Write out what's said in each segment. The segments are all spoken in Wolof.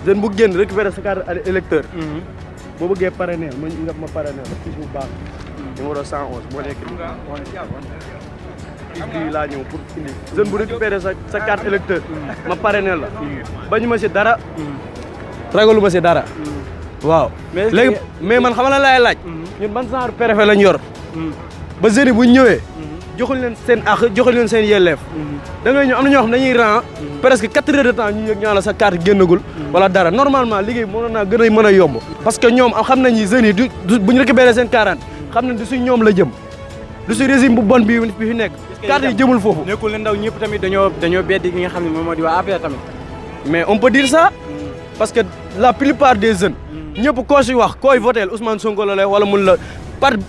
jeune bu génn récupérer sa carte électeur boo bëggee parrainer ma parrainer la fiche bu baax numéro 111 moo nekk fiche bii laa ñëw pour indi jeune bu récupérer sa carte électeur ma parrainer la bañu ma si dara ragalu ma si dara waaw léegi mais man xam la laay laaj ñun ban genre préfet lañ yor ba jeunes yi bu ñëwee joxuñ leen seen ak joxuñ leen seen yelleef da ngay ñëw am na ñoo xam dañuy rang presque 4 heures de temps ñu yëg ñaa la sa carte génnagul wala dara normalement liggéey mënoon naa gën a mën a yomb parce que ñoom xam nañ ni jeunes yi du bu ñu récupéré seen 40 xam nañ du si ñoom la jëm du si régime bu bon bi fi nekk carte yi jëmul foofu nekkul ne ndaw ñëpp tamit dañoo beddi gi nga xam ne moom moo di waa APR tamit mais on peut dire ça parce que la plupart des jeunes ñëpp koo si wax koy voté Ousmane Sonko la lay wala mun la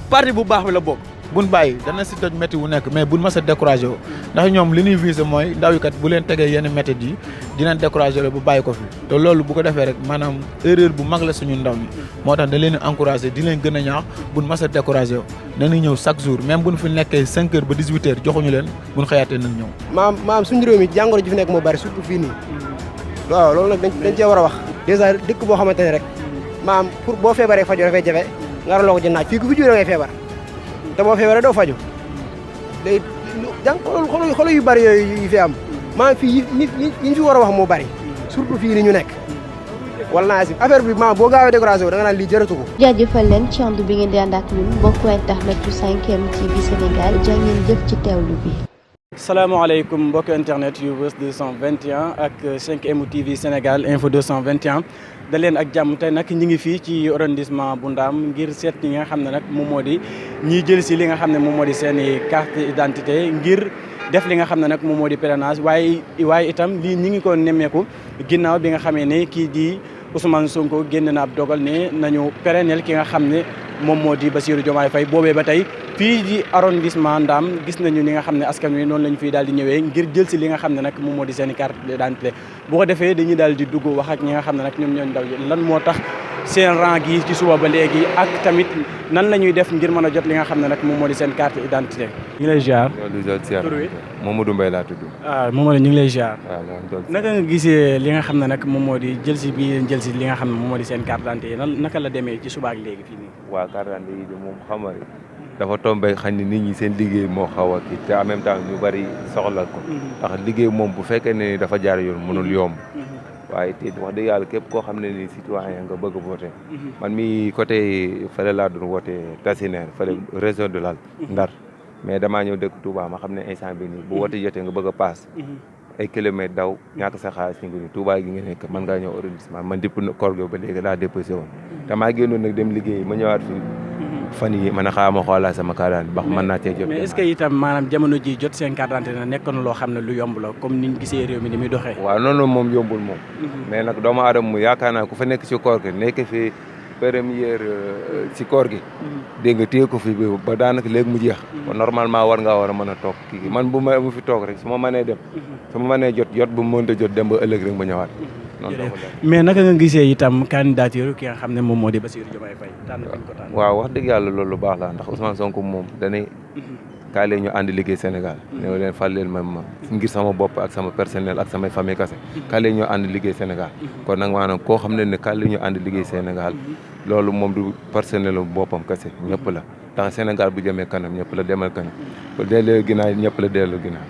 parti bu baax bi la bokk buñ bàyyi dana si doj métti wu nekk mais buñ mas a découragé wu ndax ñoom li ñuy visé mooy ndaw yi kat bu leen tegee yenn méthodes yi dinañ découragé la bu bàyyi ko fi te loolu bu ko defee rek maanaam erreur bu mag la suñu ndaw ñi moo tax da leen di encouragé di leen gën a ñaax buñ mas a découragé wu nañu ñëw chaque jour même buñ fi nekkee 5 heures ba 18 heures joxuñu leen buñ xëyaatee nañ ñëw maam suñu réew mi jàngoro ji fi nekk moo bari surtout fii nii waaw loolu nag dañ cee war a wax dèjà dëkk boo xamante ne rek maam pour boo feebaree faju dafay jafe nga raloo ko ci naaj fii ku fi jógee ngay feebar te boo feebaree doo faju day jàng xolo yu bari yooyu yu fi am maam fii yi ñu fi war a wax moo bari surtout fii ni ñu nekk wala affaire bi maam boo gaawee décoration da nga naan lii jërëtu ko jaajëfal leen ci ànd bi ngeen di ànd ak ñun mbokku internet yu 5M TV Sénégal jaa ngeen jëf ci teewlu bi salaamaaleykum mbokki internet yu Buzz 221 ak 5M TV Sénégal Info 221 da leen ak jàmm tey nag ñi ngi fii ci arrondissement bu Ndaam ngir seet ñi nga xam ne nag moom moo di ñiy jël si li nga xam ne moom moo di seen i carte d'identité ngir def li nga xam ne nag moom moo di parrainage waaye itam lii ñi ngi ko nemmeeku ginnaaw bi nga xamee ne kii di Ousmane Sonko génn na ab dogal ne nañu parrainel ki nga xam ne moom moo di Bassirou Diomaye Faye boobee ba tey fii di arrondissement Ndam gis nañu li nga xam ne askan wi noonu lañu fiy daal di ñëwee ngir jël si li nga xam ne nag moom moo di seen i carte d'identité bu ko defee dañuy daal di dugg wax ak ñi nga xam ne nag ñoom ñoo ndaw yi lan moo tax seen rang gi ci suba ba léegi ak tamit nan la ñuy def ngir mën a jot li nga xam ne nag moom moo di seen carte d'identité. ñu ngi lay ziar. tur wi Mamadou Mbaye laa tudd. Mamadou ñu ngi lay ziar. waaw naka nga gisee li nga xam ne nag moom moo di jël si bii jël si li nga xam ne moom moo di seen carte d'identité yi naka la demee ci suba ak léegi fii nii. waaw carte d'identité yi de moom xam nga dafa tombé xañ ni nit ñi seen liggéey moo xaw a kii te en même temps ñu bari soxla ko. ndax liggéey moom bu fekkee ne dafa jaar yoon mënul yomb. waaye te wax dëgg yàlla képp koo xam ne ni citoyen nga bëgg a voté man mi côté fële laa doon voté Tassinère fële région de Lal Ndar mais damaa ñëw dëkk Touba ma xam ne instant bi nii bu wote jotee nga bëgg a paas ay kilomètres daw ñàkk sa xaalis ñu ngi nii Touba gi nga nekk man ngaa ñëw arrondissement man dipp koor ga ba léegi laa déposé woon damaa génnoon nag dem liggéey ma ñëwaat fii fan yi man a xaaral ma xoolaa sama carte d'identité ba mën naa cee jot. mais est-ce que itam maanaam jamono ji jot seen carte d'identité na nekk na loo xam ne lu yomb la comme niñ gisee réew mi ni muy doxee. waaw noonu moom yombul moom. mais nag doomu aadama mu yaakaar naa ku fa nekk ci koor gi nekk fi première ci koor gi. dégg nga téye ko fi ba daanaka léegi mu jeex. kon normalement war ngaa war a mën a toog kii man bu ma fi toog rek su ma mënee dem. su ma mënee jot bu mu mënta jot dem ba ëllëg rek ma ñëwaat. mais naka nga gisee itam candidature ki nga xam ne moom moo di Bassirou Diomaye Faye tànn ko tànn. waaw wax dëgg yàlla loolu lu baax la ndax Ousmane Sonko moom danay kaay leen ñu ànd liggéey Sénégal ñoo leen fal leen ma ngir sama bopp ak sama personnel ak samay famille kase kaay leen ñu ànd liggéey Sénégal kon nag maanaam koo xam ne kaay leen ñu ànd liggéey Sénégal loolu moom du personnel boppam kase ñëpp la ndax Sénégal bu jëmee kanam ñëpp la demal kanam bu delloo ginnaaw ñëpp la delloo ginnaaw.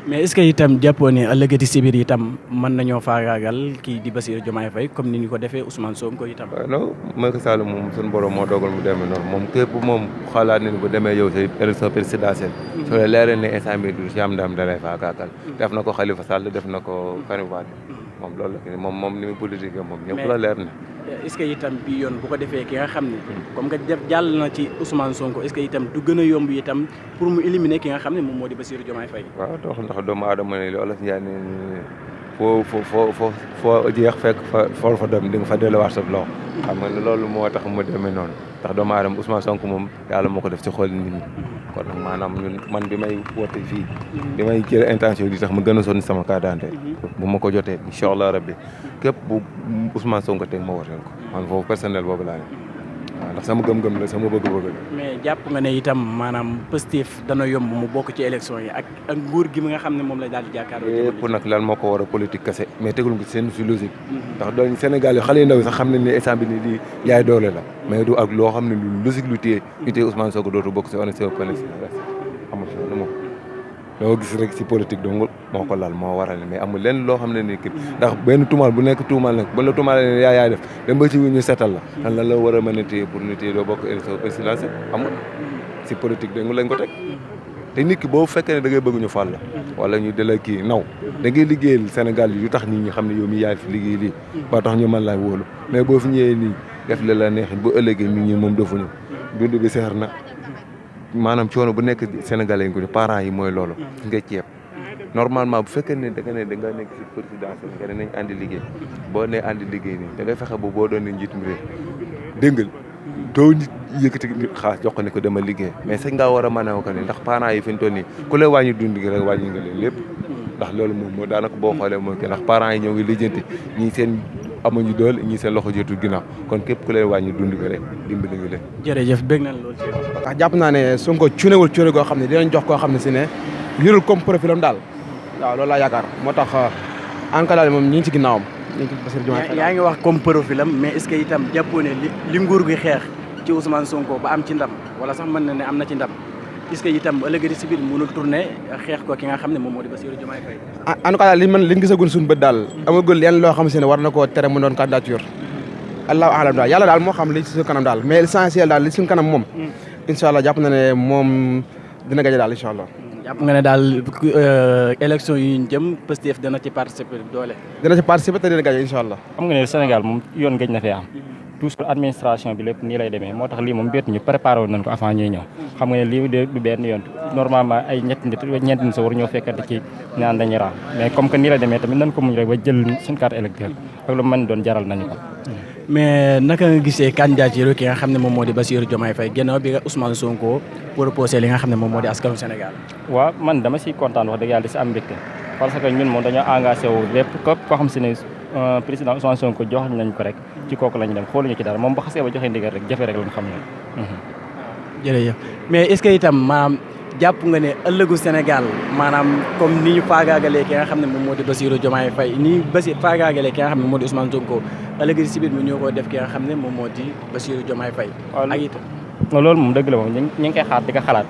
mais est-ce que itam jàppoo ne ëllëgati si biir itam mën nañoo faagaagal kii di Bassirou Diomaye Faye comme ni ñu ko defee Ousmane Sonko itam. non Macky Sall moom suñu borom moo dogal mu demee noonu moom képp moom xalaat nañu bu demee yow say élection présidentielle. soo leen leeree ne instant bii du ci am ndam da lay faagaagal. def na ko Khalifa Sall def na ko Karim Wade moom loolu la moom ni muy politique moom ñëpp la leer na. est-ce que itam bi yoon bu ko defee ki nga xam ne comme que jàll na ci Ousmane Sonko est-ce que itam du gën a yomb itam pour mu éliminer ki nga xam ne moom moo di Bassirou Diomaye Faye. waaw dox ndax doomu aadama ne li Olof Ndiaye ne foo jeex fekk fool fa dem di nga fa delluwaat sa loxo. xam nga ne loolu moo tax mu demee noonu ndax doomu aadama Ousmane Sonko moom yàlla moo ko def ci xol nit ñi kon nag maanaam ñun man bi may woote fii bi may jël intention di tax ma gën a sonn sama carte d'identité bu ma ko jotee incha allah rabbi képp bu Ousmane Sonko teg ma wooteel ko man foofu personnel boobu laa ne waaw ndax sama gëm-gëm la sama bëgg-bëgg la. mais jàpp nga ne itam maanaam Pastef dana yomb mu bokk ci élection yi ak nguur gi nga xam ne moom la daal di jàkkaarloo. yëpp nag lan moo ko war a politique kese mais tegul nga seen si logique. ndax doon Sénégal yi xale yu ndaw yi sax xam nañ ne instant bi nii di yaay doole la. mais du ak loo xam ne lu logique lu téye Ousmane Sonko dootu bokk si on est amul si moom. loo gis rek si politique dong moo ko lal moo waral mais amul lenn loo xam ne nii kii ndax benn tuumaal bu nekk tuumaal nag bu la tuumaal ne yaay def dem ba ci ñu seetal la lan la war a mën a téye pour ñu téye doo bokk élection présidentielle amul si politique dong lañ ko teg te nit ki boo fekkee ne da ngay bëgg ñu fal la wala ñu dala kii naw da ngay liggéeyal Sénégal yi yu tax nit ñi xam ne yow mi yaay fi liggéey lii ba tax ñu mën laa wóolu mais boo fi ñëwee nii def la neexin bu ëllëgee nit ñi moom defuñu dund bi seer na maanaam coono bu nekk Sénégalais yi ko parents yi mooy loolu nga ceeb normalement bu fekkee ne da nga nekk si présidentielle nga ne nañ àndi liggéey boo nee àndi liggéey nii da ngay fexe ba boo doon ne njiitum réew dégg nga doo nit yëkkati nit xaas jox ko ne ko dama liggéey mais sax ngaa war a mën a ko ni ndax parents yi fi ñu toll nii ku lay wàññi dund gi rek wàññi nga leen lépp ndax loolu moom moo daanaka boo xoolee mooy que ndax parents yi ñoo ngi lijjanti ñii seen amuñu doole ñii seen loxo jotul ginnaaw kon képp ku leen wàññi dund gi rek dimbali nga leen. jërëjëf bëgg nañ loolu ci ndax jàpp naa ne Sonko cuunewul cuune goo xam ne dinañ jox koo xam ne si ne lirul comme profilam daal waaw loolu laa yaakaar moo tax ANCAR daal moom ñi ngi ci ginnaawam ñu ngi ci Bassirou Diomaye Faye. yaa ngi wax comme profilam mais est-ce que itam jàppoo ne li nguur gi xeex ci Ousmane Sonko ba am ci ndam wala sax mën na ne am na ci ndam est-ce que itam ëllëg si biir mënul tourner xeex ko ki nga xam ne moom moo di Bassirou Diomaye Faye. en tout cas daal liñ gisagun suñu bët daal amagul lenn loo xam si ne war na koo tere mu doon candidature allahu alam daal yàlla daal moo xam li ci suñu kanam daal mais l'essentiel daal li suñu kanam moom incha allah jàpp na ne moom dina gañe daal incha allah. jàpp nga ne daal élection yi ñu jëm Pastef dana ci participer doole. dina ci participer te dina gañe incha allah. xam nga ne Sénégal moom yoon gëj na fee am toujours administration bi lépp nii lay demee moo tax lii moom béet ñu préparé woon nañ ko avant ñuy ñëw xam nga ne lii du benn yoon normalement ay ñeenti nit sa war ñoo fekkante ci naan dañuy raam mais comme que nii lay demee tamit nañ ko muñ rek ba jël suñu carte électeur ak lu mën doon jaral nañu ko. mais naka nga gisee candidature ki nga xam ne moom moo di Bassirou Diomaye Faye ginnaaw bi nga Ousmane Sonko proposé li nga xam ne moom moo di askanu Sénégal. waaw man dama siy kontaan wax dëgg yàlla di si am mbégte parce que ñun moom dañoo engagé wu lépp képp koo xam si ne président Ousmane Sonko jox nañ ko rek ci kooku lañ dem xooluñu ci dara moom ba xasee ba joxe ndigal rek jafe rek lañ xam ne. jërëjëf mais est-ce que itam maanaam jàpp nga ne ëllëgu Sénégal maanaam comme ni ñu faagaagalee ki nga xam ne moom moo di Bassirou Diomaye Faye ni faagaagalee ki nga xam ne moo di Ousmane Sonko ëllëg si biir mi ñoo ko def ki nga xam ne moom moo di Bassirou Diomaye Faye. ak itam loolu moom dëgg la moom ñu ngi koy xaar di ko xalaat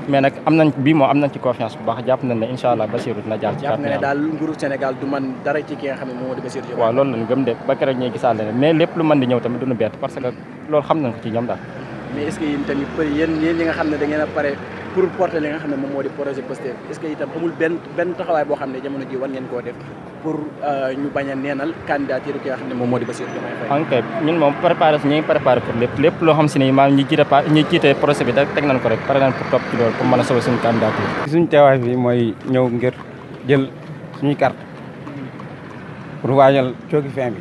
mais nag am nañ bii moom am nañ ci confiance bu baax jàpp nañ ne incha allah Bassirou dina jaar ci. jàpp nga ne daal nguuru Sénégal du man dara ci ki nga xam ne moom moo di Bassirou Diomaye. waaw loolu lañ gëm de ba keroog ñuy gisaale ne mais lépp lu mën di ñëw tamit duñu bett parce que loolu xam nañ ko ci ñoom daal. mais est-ce que yéen tamit yéen ñi nga xam ne da ngeen a pare pour porter li nga xam ne moom moo di projet Pastef est-ce que itam amul benn taxawaay boo xam ne jamono ji war ngeen koo def pour ñu bañ a neenal candidature ki nga xam ne moom moo di Bassirou Diomaye Faye. ok ñun moom ñu ngi préparé pour lépp loo xam si ne maanaam ñi jiite projet bi da teg nañ ko rek pare nañ pour topp ci loolu pour mën a sauver suñu candidature. suñu teewaay bi mooy ñëw ngir jël suñuy carte pour waajal cooki fin bi.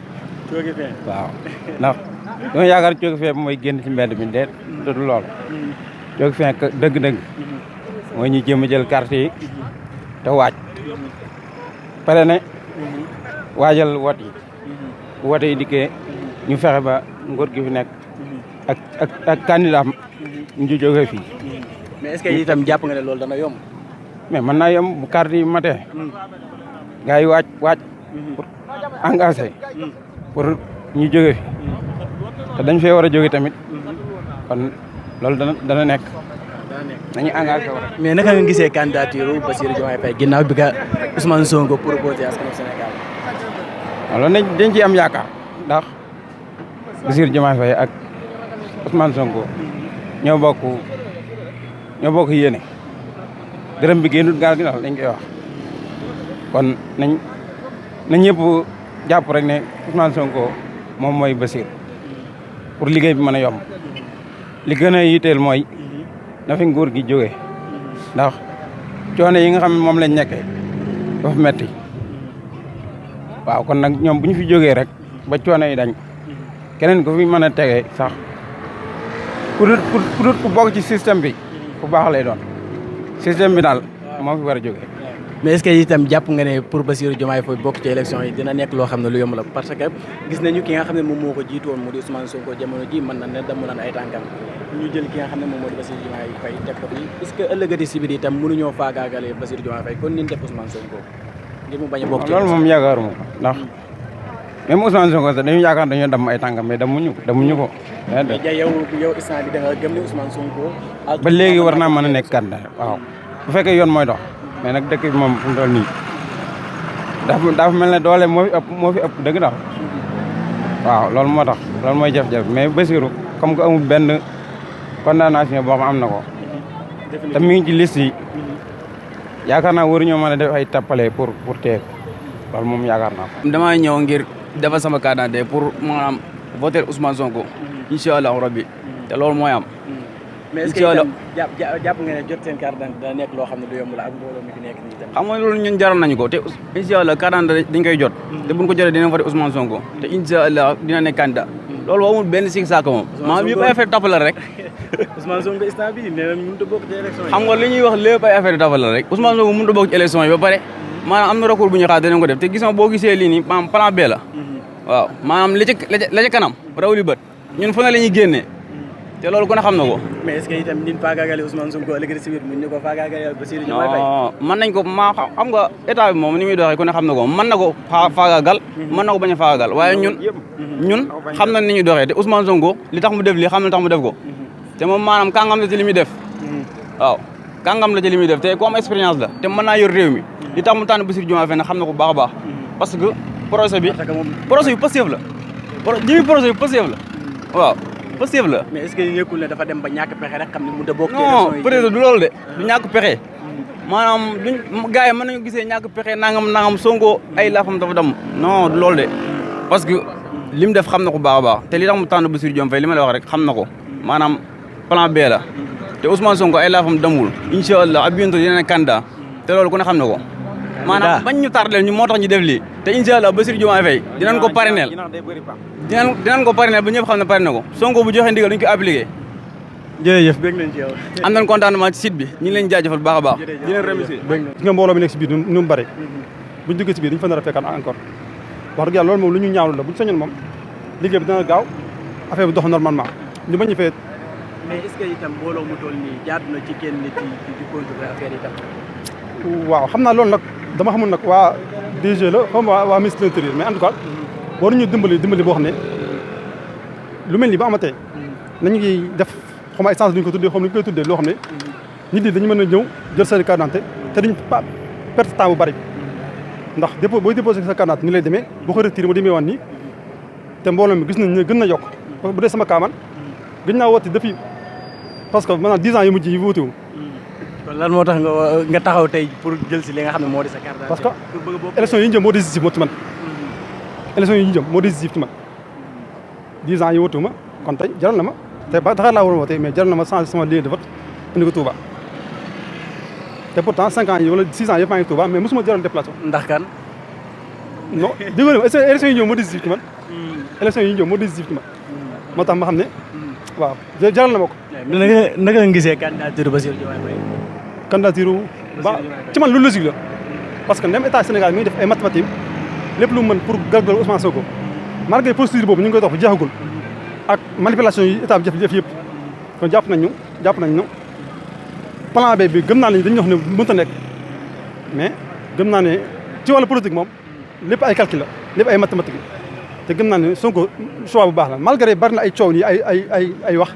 cooki fin waaw ndax dama yaakaar cooki fin bi mooy génn ci mbedd mi de du lool cooki fin dëgg-dëgg mooy ñu jéem a jël carte yi te waaj pare ne waajal woot yi bu wote yi dikkee ñu fexe ba nguur gi fi nekk ak candidat ñu jógee fii. mais est-ce que itam jàpp nga ne loolu dana yomb. mais mën naa yomb bu carte yi matee gars yi waaj pour engagé pour ñu jóge fi te dañ fee war a jóge tamit kon loolu dana nekk nañu engagé war mais naka nga gisee candidature Bassirou Diomaye Faye ginnaaw bi nga Ousmane Sonko proposé askanu Sénégal. loolu dañ ciy am yaakaar ndax Bassirou Diomaye Faye ak Ousmane Sonko ñoo bokk yéene dërëm bi génnut gaal gi daal dañ koy wax kon nañ ñëpp jàpp rek ne Ousmane Sonko moom mooy Bassirou pour liggéey bi mën a yomb li gën a yitteel mooy na fi nguur gi jógee ndax coono yi nga xam ne moom lañ nekkee dafa metti waaw kon nag ñoom bu ñu fi jógee rek ba coono yi dañ keneen ku fi mën a tegee sax ku bokk ci système bi ku baax lay doon système bi daal moo fi war a jógee mais est-ce que itam jàpp nga ne pour Bassirou Diomaye Faye bokk ci élection yi dina nekk loo xam ne lu yomb la parce que gis nañu ki nga xam ne moom moo ko jiitu woon mu di Ousmane Sonko jamono ji mën na ne damm naan ay tànkam ñu jël ki nga xam ne moom moo di Bassirou Diomaye Faye teg ko fi est-ce que ëllëgati si biir itam mënuñoo faagaagale Bassirou Diomaye Faye kon ni ñu def Ousmane Sonko ngir mu bañ a bokk ci loolu moom yaakaaruma ko ndax même Ousmane Sonko sax dañu yaakaar dañoo damm ay tànkam mais damuñu ko. mais yow instant bi da nga gëm ne Ousmane Sonko. ba léegi war naa mën a nekk candidat waaw bu fekkee yoon mooy dox mais nag dëkk bi moom fu mu toll nii dafa mel ne doole moo fi ëpp dëgg daal waaw loolu moo tax loolu mooy jafe-jafe mais Bassirou comme que amul benn condamnation boo xam am na ko te mi ngi ci liste yi yaakaar naa waruñoo mën a def ay tappale pour teeg loolu moom yaakaar naa ko. damaa ñëw ngir defal sama carte d'identité pour maanaam voter Ousmane Sonko incha allahu rabbi te loolu mooy am. mais est-ce que itam jàpp nga ne jot seen carte d'identité dana nekk loo xam ne du yomb la ak mbooloo mi fi nekk nii tam. xam nga loolu ñun jaral nañu ko te incha allah carte d'identité dañ koy jot. te buñ ko jotee dina voter Ousmane Sonko te incha allah dina nekk candidat. loolu amul benn sikk saako moom. maanaam yëpp ay affaire tapala rek. Ousmane Sonko instant bii nee na mënut a bokk ci élection yi. xam nga li ñuy wax lépp ay affaire tapala rek Ousmane Sonko mënut a bokk ci élection yi ba pare maanaam am na recours bu ñu xaar danañ ko def te gis nga boo gisee lii nii maanaam plan B la. waaw maanaam la ca kanam raw li bët ñun fu ne la ñuy génnee te loolu ku ne xam na ko. mais est-ce que itam ni ñu faagaagale Ousmane Sonko ëllëg si biir mën ñu ko faagaagale Bassirou Diomaye Faye. mën nañ ko xam nga état bi moom ni muy doxee ku ne xam na ko mën na ko faagaagal. mën na ko bañ a faagaagal waaye ñun xam na ni ñuy doxee te Ousmane Sonko li tax mu def lii xam na tax mu def ko. te moom maanaam kàngam la ci li muy def. waaw kàngam la ci li muy def te ku am expérience la te mën naa yor réew mi li tax mu tànn Bassirou Diomaye Faye nag xam na ko bu baax a baax parce que projet bi Pastef la jëmi projet bi Pastef la waaw Pastef la. mais est-ce que nekkul ne dafa dem ba ñàkk pexe rek xam ne mu da bokk. non peut-être du loolu de du ñàkk pexe maanaam duñ gars yi mën nañu gisee ñàkk pexe nangam Sonko ay laafam dafa dem non du loolu de parce que li mu def xam na ko baax a baax te li tax mu tànn Bassirou Diomaye Faye li ma la wax rek xam na ko maanaam plan B la te Ousmane Sonko ay laafam demul incha allah ab bientôt dina ne candidat te loolu ku ne xam na ko. maanaam bañ ñu tardel ñu moo tax ñu def lii te incha allah Bassirou Diomaye Faye dinañ ko parrainel dinañ ko parrainel ba ñëpp xam ne parrainé ko Sonko bu joxe ndigal duñ ko appliqué. jërëjëf bëgg nañ ci yow. am nañ contentement ci site bi ñu ngi leen jaajëfal baax a baax. di leen remercier. gis nga mbooloo mi nekk si biir nu mu bëri buñ duggee si biir dañu fa nar a fekkaat encore wax dëgg yàlla loolu moom lu ñu ñaawlu la buñ sañoon moom liggéey bi dina gaaw affaire bi dox normalement ñu bañ ñu fee. mais est-ce que itam mbooloo mu toll nii jaadu na ci kenn nit di contrôler affaire yi tam. waaw xam naa loolu nag dama xamul nag waa DG la xam waa ministre de l'Intérieur mais en tout cas waruñu dimbali boo xam ne lu mel ni ba amatee nañu ngi def xaw ma ay sens duñ ko tuddee xam ne ñu koy tuddee loo xam ne nit ñi dañu mën a ñëw jël sa carte d'identité te duñ perte temps bu bari ndax dépôt booy déposé sa carte d'identité ni lay demee boo ko retiré mu demee woon nii te mbooloo mi gis nañ ne gën na yokk bu dee sama kaaman gën naa woote depuis parce que maanaam 10 ans yu mujj yi wóote wu. kon lan moo tax nga taxaw tey pour jël si li nga xam ne moo di sa carte d'identité parce que élection yi ñu jëm moo décisif moo ci man élection yi ñu jëm moo décisif ci man 10 ans yi wóotu ma kon tey jaral na ma te ba Dakar laa waroon woote mais jaral na ma changer sama lieu de vote indi ko Touba te pourtant 5 ans yi wala 6 ans yëpp maa ngi Touba mais mosuma jaral déplacé ndax kan non dégg nga élection yi ñëw moo décisif ci man élection yi ñu jëm moo décisif ci man moo tax ma xam ne waaw jaral na ma ko. naka nga gisee candidature Bassirou Diomaye Faye. candidature ba ci man lu logique la parce que même état Sénégal mi ngi def ay mathématiques lépp lu mu mën pour galgal Ousmane Sonko malgré procédure boobu ñu ngi koy topp jeexagul ak manipulation yi état bi jëf yëpp kon jàpp nañ ñu plan B bi gëm naa ne dañuy wax ne mënut a nekk mais gëm naa ne ci wàllu politique moom lépp ay calcul la lépp ay mathématiques te gëm naa ne Sonko choix bu baax la malgré bari na ay coow nii ay wax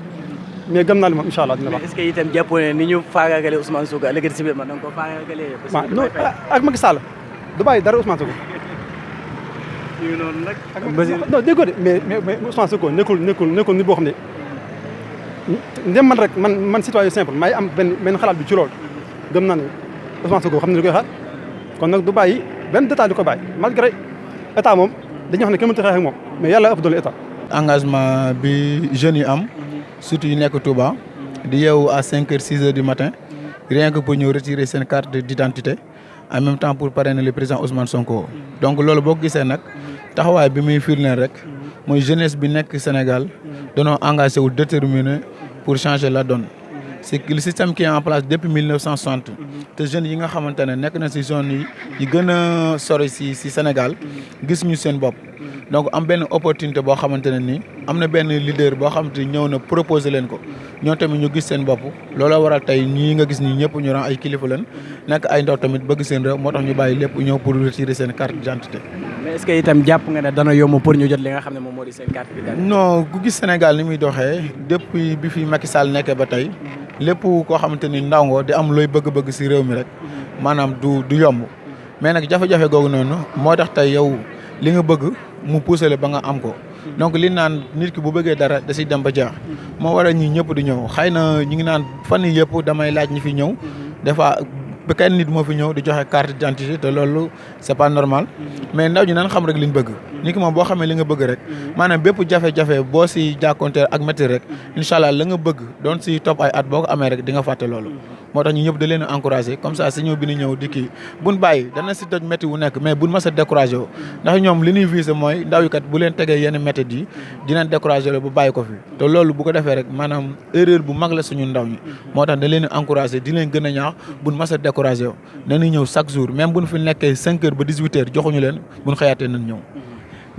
mais gëm naa ne moom incha allah dina baax. mais est-ce que itam jàppoo ne ni ñu faagaagalee Ousmane Sonko ëllëg si biir man da nga ko faagaagalee. non ak Macky Sall du bàyyi dara Ousmane Sonko. noonu nag. non déggoo de mais Ousmane Sonko nekkul nit boo xam ne ndem man rek man citoyen simple maay am benn xalaat bi ci loolu gëm naa ne Ousmane Sonko xam ne da koy xaar kon nag du bàyyi benn détail di ko bàyyi malgré état moom dañuy wax ne kenn mënut a xeex ak moom mais yàlla ëpp doole état. engagement bi jeunes yi am surtout yu nekk Touba di yeewu à 5 heures 6 heures du matin rien que pour ñëw retirer seen carte d'identité en même temps pour parrainer le président Ousmane Sonko. donc loolu boo ko gisee nag taxawaay bi muy firndeel rek mooy jeunesse bi nekk Sénégal danoo engagé wu déterminé pour changer la donne c'est que le système qui est en place depuis 1960 te jeunes yi nga xamante ne nekk na si zone yi gën a sori si Sénégal gis ñu seen bopp donc am benn opportunité boo xamante ne nii am na benn leader boo xamante ni ñëw na proposer leen ko ñoo tamit ñu gis seen bopp looloo waral tey ñii nga gis ñi ñëpp ñu ran ay kilifa leen nekk ay ndaw tamit bëgg seen réew moo tax ñu bàyyi lépp ñëw pour retirer seen carte d'identité. mais est-ce que itam jàpp nga ne dana yomb pour ñu jot li nga xam ne moom moo di seen carte d'identité. non ku gis Sénégal ni muy doxee depuis bi fi Macky Sall nekkee ba tey lépp koo xamante ni ndaw nga di am looy bëgg-bëgg si réew mi rek maanaam du yomb mais nag jafe-jafe googu noonu moo tax tey yow li nga bëgg mu poussé la ba nga am ko donc li naan nit ki bu bëggee dara da siy dem ba jaax moo waral ñi ñëpp di ñëw xëy na ñu ngi naan fan yii yëpp damay laaj ñi fi ñëw des fois ba kenn nit moo fi ñëw di joxe carte d'identité te loolu c'est pas normal mais ndaw ñi nan xam rek liñ bëgg nit ki moom boo xamee li nga bëgg rek maanaam bépp jafe-jafe boo si jàkkoonte ak métti rek incha allah la nga bëgg doon si topp ay at boo ko amee rek di nga fàtte loolu moo tax ñu ñëpp da leen a encouragé comme ça si ñëw bi ni ñëw di kii buñ bàyyi dana si doj métti wu nekk mais buñ mës a découragé wu ndax ñoom li ñuy visé mooy ndaw yi kat bu leen tegee yenn méthodes yi dinañ découragé la bu bàyyi ko fi te loolu bu ko defee rek maanaam erreur bu mag la suñu ndaw ñi moo tax da leen a encouragé di leen gën a ñaax buñ mës a découragé wu nañu ñëw chaque jour même buñ fi nekkee 5 heures ba 18 heures joxuñu leen buñ xëyaatee nañ ñëw.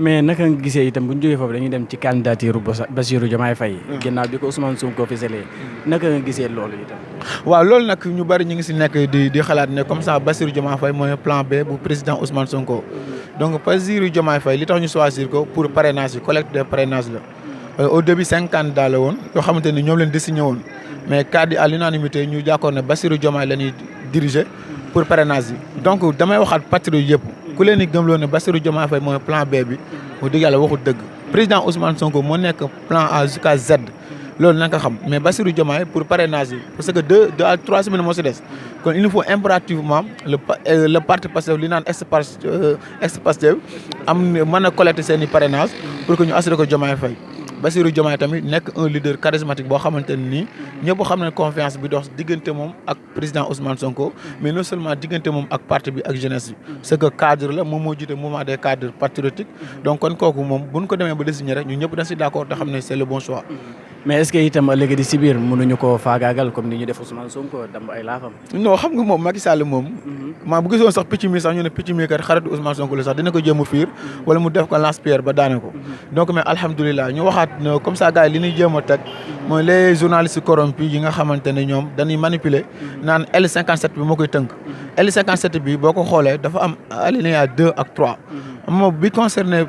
mais naka nga gisee itam bu ñu jógee foofu dañuy dem ci candidature Bassirou Diomaye Faye ginnaaw bi ko Ousmane Sonko ficelé naka nga gisee loolu itam. waaw loolu nag ñu bari ñu ngi si nekk di xalaat ne comme ça Bassirou Diomaye Faye mooy plan B bu président Ousmane Sonko donc Bassirou Diomaye Faye li tax ñu choisir ko pour parrainage yi collecte de parrainage la au début 5 candidats la woon yoo xamante ni ñoom leen désigné woon mais cadre à l'unanimité ñu jàkkoon ne Bassirou Diomaye la ñuy diriger pour parrainage yi donc damay waxaat patriote yëpp ku leen di gëmloo ne Bassirou Diomaye Faye mooy plan B bi wax dëgg yàlla waxul dëgg président Ousmane Sonko moo nekk plan A jusqu'à Z loolu na nga xam mais Bassirou Diomaye pour parrainage yi parce que 2 à 3 semaines moo si des kon il nous faut impérativement le parti Pastef li naan ex-Pastef am mën a collecter seen i parrainage pour que ñu assurer ko Diomaye Faye Bassirou Diomaye tamit nekk un leader charismatique boo xamante ne nii ñëpp xam nañ confiance bi dox diggante moom ak président Ousmane Sonko mais non seulement diggante moom ak parti bi ak jeunesse bi c'est que cadre la moom moo jiite mouvement des cadres patriotiques donc kon kooku moom buñ ko demee ba désigner rek ñu ñëpp dañ si d'accord te xam ne c'est le bon choix. mais est-ce que itam léegi di si biir mënuñu koo faagaagal comme ni ñu def Ousmane Sonko damb ay laafam. non xam nga moom Macky Sall moom. maa bu gisoon sax picc mi sax ñu ne picc mi kat xaritu Ousmane Sonko la sax dina ko jéem a fiir wala mu def ko lance-pierre ba daane ko. donc mais alhamdulilah ñu waxaat comme ça gars yi li ñuy jéem a teg mooy les journalistes corrompus yi nga xamante ne ñoom dañuy manipuler naan L57 bi moo koy tënk. L57 bi boo ko xoolee dafa am alinéa 2 ak 3. moom bi concerné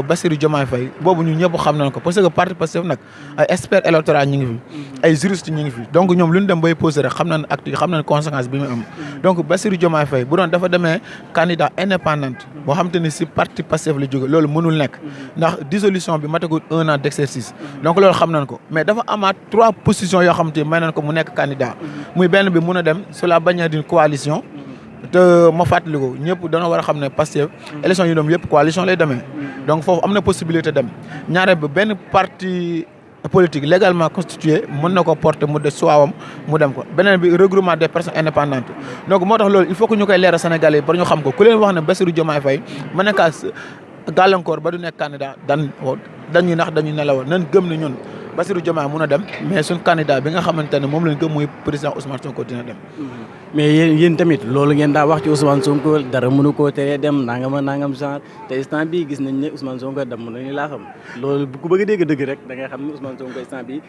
Bassirou Diomaye Faye boobu ñu ñëpp xam nañ ko parce que parti Pastef nag ay experts électoraux ñu ngi fi ay juristes ñu ngi fi donc ñoom lu ñu dem bay posé rek xam nañ acte yi xam nañ conséquence bi mu am donc Bassirou Diomaye Faye bu doon dafa demee candidat indépendant boo xam te ni si parti Pastef la jóge loolu mënul nekk ndax dissolution bi matagul 1 an d'exercice donc loolu xam nañ ko mais dafa amaat 3 positions yoo xam te may nañ ko mu nekk candidat muy benn bi mun a dem sur la bannière d'une coalition te ma fàttali ko ñëpp dana war a xam ne Pastef élection yi doom yëpp coalition lay demee donc foofu am na possibilité dem ñaare ba benn parti politique légalement constitué mën na ko porter mu de soawam mu dem ko beneen bi regroupement des personnes indépendantes donc moo tax loolu il faut que ñu koy leeral Sénégalais yi ba ñu xam ko ku leen wax ne Bassirou Diomaye Faye mën na kaa gàllankoor ba du nekk candidat dañuy nax dañuy nelaw nan gëm ne ñun Bassirou Diomaye mun a dem mais suñ candidat bi nga xamante ne moom lañ gëm mooy président Ousmane Sonko dina dem. mais yéen tamit loolu ngeen daa wax ci Ousmane Sonko dara mënu koo teree dem nangam genre te instant bii gis nañ ne Ousmane Sonko dem nañu laa xam loolu bu ko bëgg a dégg dëgg rek da ngay xam ne Ousmane Sonko instant bii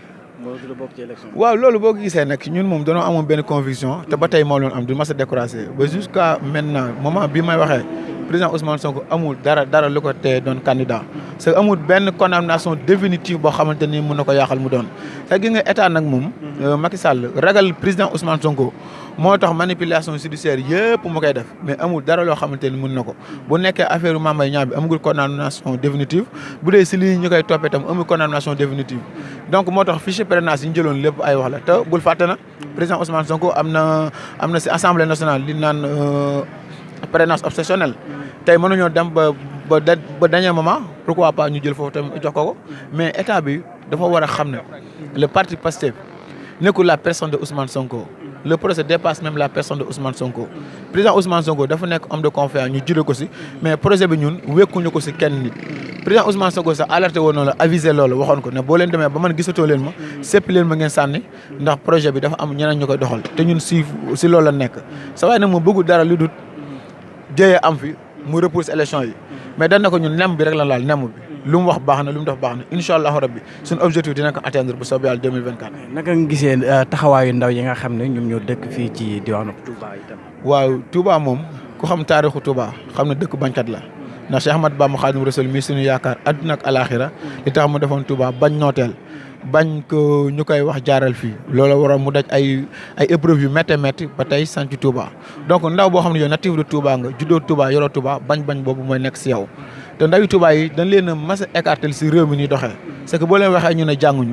mënatu la bokk ci élection. waaw loolu boo ko gisee nag ñun moom dañoo amoon benn conviction te ba tey moo leen am du ma sa découragé ba jusqu'à maintenant moment bi may waxee président Ousmane Sonko amul dara lu ko tee doon candidat c'est amul benn condamnation définitive boo xamante ni mën na ko yaaxal mu doon te gis nga état nag moom Macky Sall ragal président Ousmane Sonko moo tax manipulation judiciaire yëpp mu koy def mais amul dara loo xamante ni mën na ko bu nekkee affaire Mame Mbaye Niang bi amagul condamnation définitive bu dee si lii ñu koy toppee tam amul condamnation définitive donc moo tax fichier parrainage yi ñu jëloon lépp ay wax la te bul fàtte na président Ousmane Sonko am na si assemblée nationale li naan parrainage obsessionnel tey mënuñoo dem ba dernier moment pourquoi pas ñu jël foofu tamit jox ko mais état bi dafa war a xam ne le parti Pastef nekkul la personne de Ousmane Sonko le projet dépasse même la personne de Ousmane Sonko. Président Ousmane Sonko dafa nekk homme de confiance ñu jëlee ko si mais projet bi ñun wékkuñu ko si kenn nit. Président Ousmane Sonko sax alerté woon na la avisé loolu waxoon ko ne boo leen demee ba man gisatoo leen ma sépp leen ma ngeen sànni ndax projet bi dafa am ñeneen ñu koy doxal te ñun si loolu la nekk. sa waaye nag mu bëggul dara lu dul jëyee am fi mu repousse élection yi mais dañ ne ko ñun nem bi rek la laal nem bi. lu mu wax baax na lu mu def baax na incha allahu rabbi suñu objectif dina ko atteindre bu soobee yàlla 2024. naka nga gisee taxawaayu ndaw yi nga xam ne ñoom ñoo dëkk fii ci diwaanu Touba itam. waaw Touba moom ku xam taarixu Touba xam ne dëkk bañkat la ndax Cheikh Ahmad Bamba Xaadimu Rasuul mi suñu yaakaar àdduna ak alaaxira li tax mu defoon Touba bañ nooteel bañ ko ñu koy wax jaaral fii loolu waroon mu daj ay épreuves yu métti métti ba tey sant Touba donc ndaw boo xam ne yow natif de Touba nga juddoo Touba yoroo Touba bañ boobu mooy nekk si yow. te ndawi Touba yi dañ leen a mas a écarté si réew mi ñuy doxee c'est que boo leen waxee ñu ne jànguñu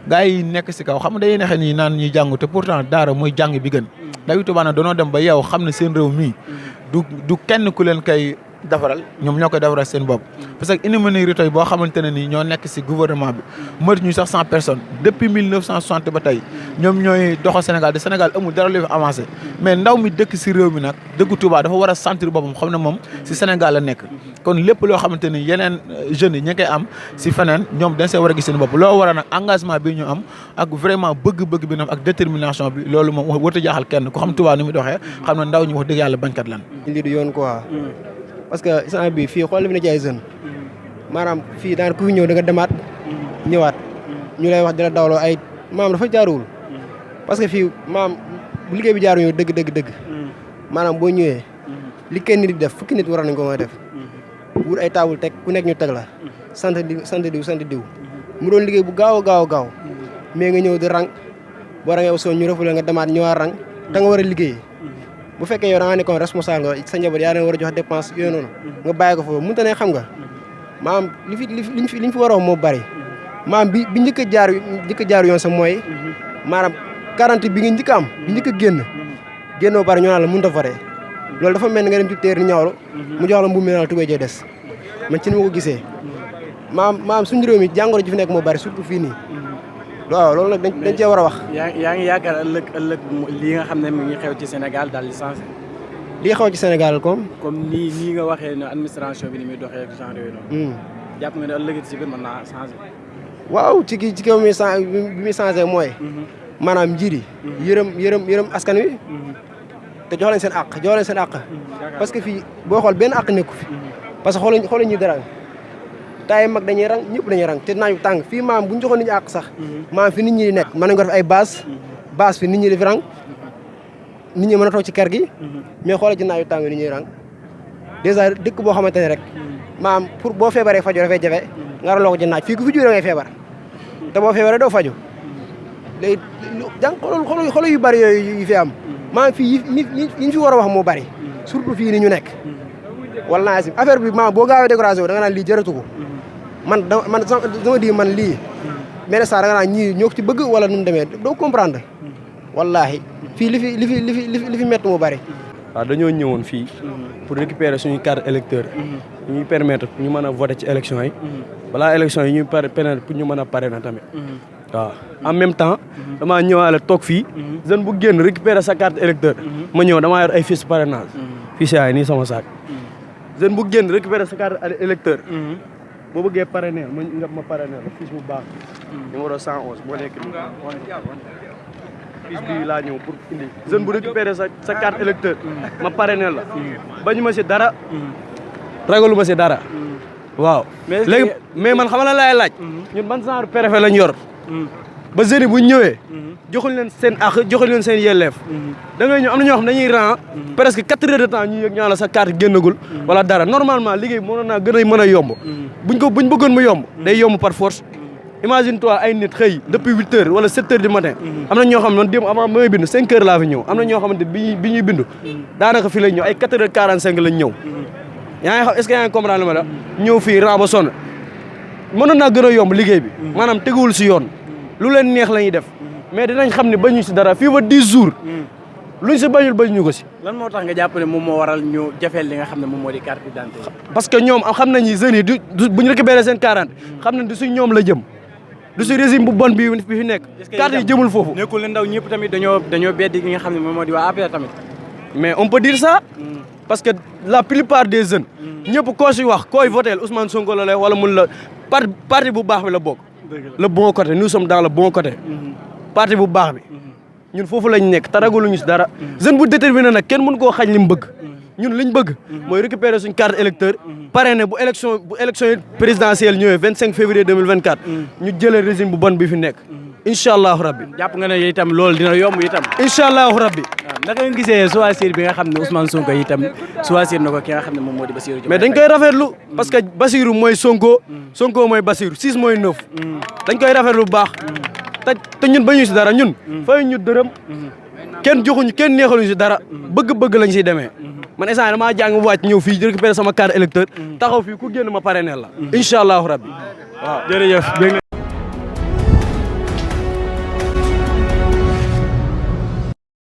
gars yi nekk si kaw xam nga dañuy neexee nii naan ñuy jàngu te pourtant daara mooy jàng bi gën ndawi Touba nag danoo dem ba yow xam ne seen réew mii du kenn ku leen koy defaral ñoom ñoo koy defaral seen bopp. parce que une minorité boo xamante ne nii ñoo nekk si gouvernement bi mënut ñu sax 100 personnes depuis 1960 ba tey ñoom ñooy doxal Sénégal te Sénégal amul dara lu fi avancé mais ndaw mi dëkk si réew mi nag dëkku Touba dafa war a sentir boppam xam ne moom si Sénégal la nekk. kon lépp loo xamante ni yeneen jeunes yi ña koy am si feneen ñoom dañ see war a gis seen bopp loo war a nag engagement bi ñu am ak vraiment bëgg-bëgg bi ñu am ak détermination bi loolu moom warut a jaaxal kenn ku xam Touba ni muy doxee xam ne ndaw ñi wax dëgg yàlla bañkat lan. lii du yoon quoi. parce que instant bii fii xool bi na ci ay jeunes maanaam fii daan ku fi ñëw da nga demaat ñëwaat ñu lay wax dina dawloo ay maam dafa jaaruwul parce que fii maam bu liggéey bi jaaruñu dëgg maanaam boo ñëwee li kenn nit di def fukki nit waroon nañ ko mën a def wut ay taabul teg ku nekk ñu teg la sant diw mu doon liggéey bu gaaw mais nga ñëw di rang boo rangee aussi ñu refule nga demaat ñëwaat rang da nga war a liggéey bu fekkee yow da nga nekkoon responsable nga sa njaboot yaa leen war a jox dépense yooyu noonu nga bàyyi ko foofu mënta ne xam nga maam liñ fi war a wax moo bari maam bi njëkk a jaar yoon sax mooy maanaam 40 bi nga njëkk a am bi njëkk a génnoo bari ñoo naan la mënut a voté loolu dafa mel ni nga dem ci teer ni ñaawlu mu jox la mbuum mi naan tubéy jee des man ci ni ma ko gisee maam suñu réew mi jàngoro ji fi nekk moo bari surtout fii nii waaw loolu nag dañ cee war a wax. yaa ngi yaakaar ëllëg lii nga xam ne mi ngi xew ci Sénégal daal di changé. lii xew ci Sénégal comme nii nga waxee ne administration bi ni muy doxee ak genre yooyu noonu. jàpp nga ne ëllëg ci biir mën naa changé. waaw ci kaw bi muy changé mooy. maanaam njiit yi. yërëm askan wi. te jox leen seen àq parce que fii boo xool benn àq nekku fi parce que xoolal ñuy dara taay mag dañuy rang ñëpp dañuy rang te naaju tàng fii maam bu ñu joxoon nit ñi àq sax maam fi nit ñi di nekk mën nañ ko def ay base fi nit ñi di fi rang nit ñi mën a toog ci kër gi mais xoolal ci naaju tàng nit ñuy rang dèjà dëkk boo xamante ne rek maam pour boo feebaree faju dafay jafe nga raloo ko ci naaj fii ku fi jógee da ngay feebar te boo feebaree doo faju léegi xoolal yu bari yooyu yu fi am maam fii yi ñu fi war a wax moo bari surtout fii ni ñu nekk wallaahi affaire bi maam boo gaawee décoration da nga naan lii jërëtu ko man sama di man lii mais ça da nga naan ñii ñoo ko ci bëgg wala nu mu demee doo comprendre wallaahi fii li fi métti moo bari. waaw dañoo ñëwoon fii pour récupérer suñu carte électeur ñuy permettre ñu mën a voter ci élection yi balaa élection yi ñuy permettre pour ñu mën a parrainer tamit waaw en même temps damaa ñëwaale toog fii jeune bu génn récupérer sa carte électeur ma ñëw damaa yor ay fiches parrainage fiches yaay nii sama saak jeune bu génn récupérer sa carte électeur boo bëggee parrainer ma parrainer la fiche bu baax numéro 111 boo nekk fiche bii laa ñëw pour indi jeune bu récupérer sa carte électeur ma parrainer la bañu ma si dara ragalu ma si dara waaw léegi mais man xam la laay laaj ñun ban genre préfet lañ yor ba jeunes yi bu ñëwee joxuñ leen seen àq joxuñ leen seen yelleef da ngay ñëw am na ñoo xam dañuy rang presque 4 heures de temps ñu yëg ñaa la sa carte génnagul wala dara normalement liggéey mënoon naa gën a mën a yomb buñ bëggoon mu yomb day yomb par force imagine toi ay nit xëy depuis 8 heures wala 7 heures du matin am na ñoo xam ne man démb avant may bind 5 heures laa fi ñëw am na ñoo xamante bi ñuy bindu daanaka fi lañ ñëw ay 4 heures 45 lañ ñëw yaa ngi xam est-ce que yaa ngi comprendre ma la ñëw fii rang ba sonn mënoon naa gën a yomb liggéey bi maanaam teguwul si yoon lu leen neex la ñuy def mais dinañ xam ne bañu si dara fii ba 10 jours luñ si bañul bañu ko si. lan moo tax nga jàpp ne moom moo waral ñu jafeel li nga xam ne moom moo di carte d'identité. parce que ñoom xam nañ ni jeunes yi bu ñu récupéré seen 40 xam nañ du si ñoom la jëm du si régime bu bon bi fi nekk carte yi jëmul foofu nekkul ne ndaw ñëpp tamit dañoo beddi gi nga xam ne moom moo di waa APR tamit mais on peut dire ça parce que la plupart des jeunes ñëpp koo si wax koy votel Ousmane Sonko la lay wala mun la parti bu baax bi la bokk le bon côté nous sommes dans le bon côté parti bu baax bi ñun foofu lañ nekk taragaluñu si dara jeune bu déterminé nag kenn mën koo xañ li mu bëgg ñun liñ bëgg mooy récupérer suñ carte électeur parrainé bu élection présidentielle ñëwee 25 février 2024 ñu jëlee régime bu bon bi fi nekk incha allahu rabbi jàpp nga ne itam loolu dina yomb itam incha allahu rabbi naka nga gisee choisir bi nga xam ne Ousmane Sonko itam choisir na ko ki nga xam ne moom moo di Bassirou mais dañ koy rafetlu parce que Bassirou mooy Sonko Sonko mooy Bassirou 6 mooy 9 dañ koy rafetlu bu baax te ñun bañu si dara ñun fay ñu dërëm kenn joxuñu kenn neexaluñu si dara bëgg-bëgg lañ siy demee man instant damaa jàng wàcc ñëw fii récupérer sama carte électeur taxaw fii ku génn ma parrainel la incha allahu rabbi waaw jërëjëf